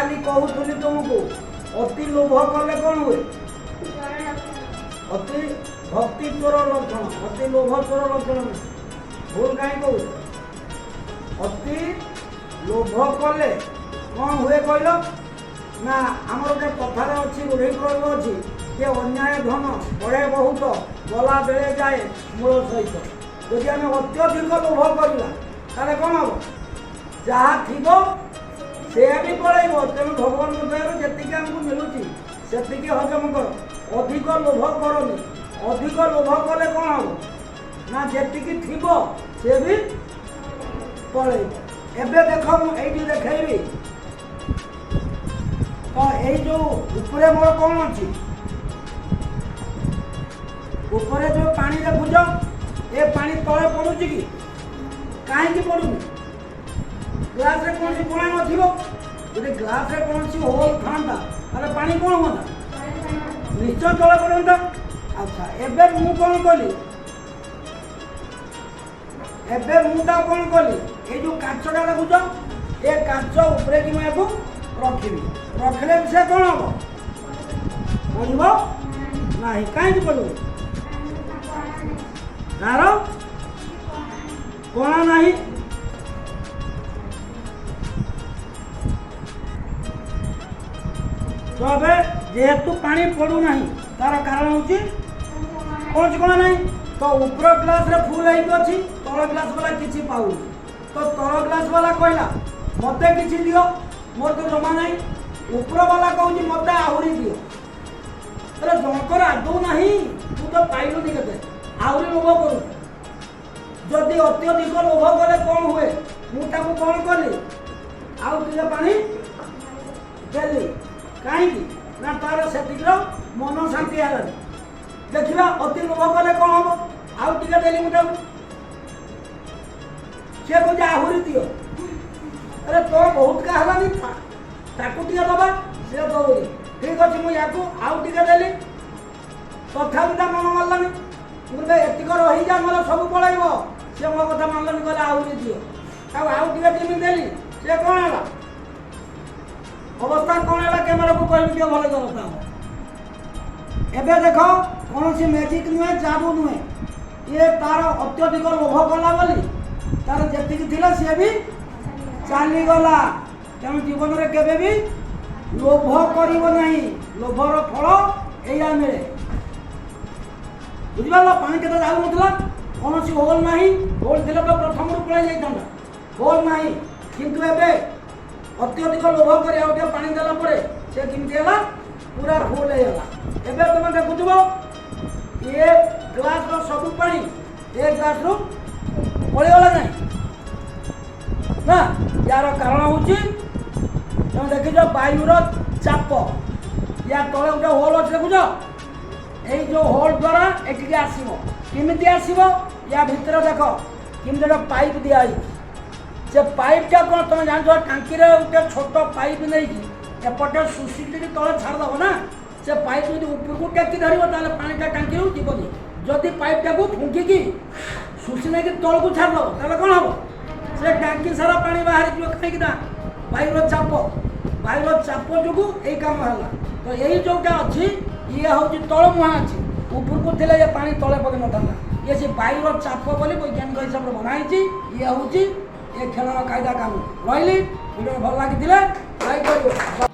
କାଲି କହୁଥିଲି ତୁମକୁ, ଅତି ଲୋଭ କଲେ କ'ଣ ହୁଏ? ଅତି ଭକ୍ତି ଚୋର ଲକ୍ଷଣ, ଅତି ଲୋଭ ଚୋର ଲକ୍ଷଣ ନୁହେଁ। ଭୁଲ କାହିଁ କହୁଛ? ଅତି ଲୋଭ କଲେ କ'ଣ ହୁଏ କହିଲ? ନା, ଆମର ଗୋଟେ କଥାରେ ଅଛି, ରୂଢ଼ି ପ୍ରୟୋଗ ଅଛି ଯେ ଅନ୍ୟାୟ ଧନ ବଢ଼େ ବହୁତ, ଗଲା ବେଳେ ଯାଏ ମୂଳ ସହିତ। ଯଦି ଆମେ ଅତ୍ୟଧିକ ଲୋଭ କରିବା, ତାହେଲେ କ'ଣ ହେବ? ଯାହା ଥିବ ସେୟା ବି ପଳେଇବ। ତେଣୁ ଭଗବାନଙ୍କ ଦୟାରୁ ଯେତିକି ଆମକୁ ମିଳୁଛି, ସେତିକି ହଜମ କର, ଅଧିକ ଲୋଭ କରନି। ଅଧିକ ଲୋଭ କଲେ କ'ଣ ହେବ? ନା, ଯେତିକି ଥିବ ସେ ବି ପଳେଇବ। ଏବେ ଦେଖ, ମୁଁ ଏଇଠି ଦେଖେଇବି। ତ ଏଇ ଯେଉଁ ଉପରେ ମୋର କ'ଣ ଅଛି? ଉପରେ ଯେଉଁ ପାଣି ଦେଖୁଛ, ଏ ପାଣି ତଳେ ପଡ଼ୁଛି କି? କାହିଁକି ପଡ଼ୁନି? ଗ୍ଲାସରେ କୌଣସି କଣା ନଥିବ। ଯଦି ଗ୍ଲାସରେ କୌଣସି ହୋଲ୍ ଥାନ୍ତା, ତାହେଲେ ପାଣି କ'ଣ ହୁଅନ୍ତା? ନିଶ୍ଚୟ ତଳେ ପଡ଼ନ୍ତା। ଆଚ୍ଛା, ଏବେ ମୁଁ କ'ଣ କଲି? ଏବେ ମୁଁ ତାକୁ କ'ଣ କଲି? ଏଇ ଯେଉଁ କାଚଟା ଦେଖୁଛ, ଏ କାଚ ଉପରେ କି ମୁଁ ୟାକୁ ରଖିବି। ରଖିଲେ ବି ସେ କ'ଣ ହେବ? ପଡ଼ିବ ନାହିଁ। କାହିଁକି ପଡ଼ିବ? ତାର କଣା ନାହିଁ। ତ ଏବେ ଯେହେତୁ ପାଣି ପଡ଼ୁନାହିଁ, ତାର କାରଣ ହେଉଛି କୌଣସି କଣା ନାହିଁ। ତ ଉପର ଗ୍ଲାସରେ ଫୁଲ୍ ହେଇକି ଅଛି, ତଳ ଗ୍ଲାସ ବାଲା କିଛି ପାଉନି। ତ ତଳ ଗ୍ଲାସ ବାଲା କହିଲା, ମୋତେ କିଛି ଦିଅ, ମୋର ତ ଜମା ନାହିଁ। ଉପର ବାଲା କହୁଛି, ମୋତେ ଆହୁରି ଦିଅ। ହେଲେ ଜଣଙ୍କର ଆଦୌ ନାହିଁ, ତୁ ତ ପାଇଲୁନି କେତେ, ଆହୁରି ଲୋଭ କରୁଛୁ। ଯଦି ଅତ୍ୟଧିକ ଲୋଭ କଲେ କ'ଣ ହୁଏ? ମୁଁ ତାକୁ କ'ଣ କଲି? ଆଉ ଟିକେ ପାଣି ଦେଲି। କାହିଁକି? ନା, ତାର ସେତିକିର ମନ ଶାନ୍ତି ହେଲାନି। ଦେଖିବା ଅତି ଲୋଭ କଲେ କ'ଣ ହବ। ଆଉ ଟିକେ ଦେଲି ମୁଁ ତାକୁ, ସିଏ କହୁଛି ଆହୁରି ଦିଅ। ଆରେ, ତୋର ବହୁତ କା ହେଲାନି, ତାକୁ ଟିକେ ଦବା। ସିଏ ଦଉନି। ଠିକ ଅଛି, ମୁଁ ୟାକୁ ଆଉ ଟିକେ ଦେଲି, ତଥାପି ତା ମନ ମାନିଲାନି। ମୁଁ କହିଲି, ଏତିକ ରହିଯା, ନହେଲେ ସବୁ ପଳେଇବ। ସିଏ ମୋ କଥା ମାନିଲାନି, କହିଲେ ଆହୁରି ଦିଅ। ଆଉ ଆଉ ଟିକେ ଯେମିତି ଦେଲି, ସିଏ କ'ଣ ହେଲା? ଅବସ୍ଥା କ'ଣ ହେଲା? କ୍ୟାମେରାକୁ କହିବି ଟିକେ ଭଲ ଅବସ୍ଥା ହବ। ଏବେ ଦେଖ, କୌଣସି ମ୍ୟାଜିକ୍ ନୁହେଁ, ଯାଦୁ ନୁହେଁ। ଇଏ ତାର ଅତ୍ୟଧିକ ଲୋଭ କଲା ବୋଲି ତାର ଯେତିକି ଥିଲା ସିଏ ବି ଚାଲିଗଲା। ତେଣୁ ଜୀବନରେ କେବେ ବି ଲୋଭ କରିବ ନାହିଁ। ଲୋଭର ଫଳ ଏଇଆ ମିଳେ। ବୁଝିପାରିଲ? ପାଣି କେତେ ଯାଉନଥିଲା, କୌଣସି ହୋଲ୍ ନାହିଁ। ହୋଲ୍ ଥିଲେ ତ ପ୍ରଥମରୁ ପଳେଇ ଯାଇଥାନ୍ତା। ହୋଲ୍ ନାହିଁ, କିନ୍ତୁ ଏବେ ଅତ୍ୟଧିକ ଲୋଭ କରି ଆଉ ଟିକେ ପାଣି ଦେଲା ପରେ ସେ କେମିତି ହେଲା? ପୁରା ଫୁଲ୍ ହେଇଗଲା। ଏବେ ତୁମେ ଦେଖୁଥିବ, ଏ ଗ୍ଲାସର ସବୁ ପାଣି ଏ ଗ୍ଲାସରୁ ପଳେଇଗଲା ନାହିଁ ନା? ୟାର କାରଣ ହେଉଛି, ତମେ ଦେଖିଛ, ବାୟୁର ଚାପ। ୟା ତଳେ ଗୋଟେ ହୋଲ୍ ଅଛି, ଦେଖୁଛ? ଏଇ ଯେଉଁ ହୋଲ୍ ଦ୍ୱାରା ଏଠିକି ଆସିବ। କେମିତି ଆସିବ? ୟା ଭିତରେ ଦେଖ, କେମିତି ଗୋଟେ ପାଇପ୍ ଦିଆହେଇଛି। ସେ ପାଇପ୍ଟା କ'ଣ ତମେ ଜାଣିଛ? ଟାଙ୍କିରେ ଗୋଟେ ଛୋଟ ପାଇପ୍ ନେଇକି ଏପଟେ ଶୋଷିକି ତଳେ ଛାଡ଼ିଦେବ ନା, ସେ ପାଇପ୍ ଯଦି ଉପରକୁ ଟେକି ଧରିବ, ତାହେଲେ ପାଣିଟା ଟାଙ୍କିରୁ ଯିବନି। ଯଦି ପାଇପ୍ଟାକୁ ଫୁଙ୍କିକି ଶୋଷି ନେଇକି ତଳକୁ ଛାଡ଼ିଦେବ, ତାହେଲେ କ'ଣ ହେବ? ସେ ଟାଙ୍କି ସାରା ପାଣି ବାହାରିଯିବ। କାହିଁକି ନା ବାୟୁର ଚାପ, ବାୟୁର ଚାପ ଯୋଗୁଁ ଏଇ କାମ ହେଲା। ତ ଏଇ ଯେଉଁଟା ଅଛି, ଇଏ ହେଉଛି ତଳ ମୁହାଁ ଅଛି। ଉପରକୁ ଥିଲେ ଏ ପାଣି ତଳେ ପକେଇ ନଥାନ୍ତା। ଇଏ ସେ ବାୟୁର ଚାପ ବୋଲି ବୈଜ୍ଞାନିକ ହିସାବରେ ବନା ହେଇଛି। ଇଏ ହେଉଛି ଏ ଖେଳର କାଇଦା କାନୁନ। ରହିଲି। ଭିଡ଼ିଓ ଭଲ ଲାଗିଥିଲେ ଲାଇକ୍ କରିବ।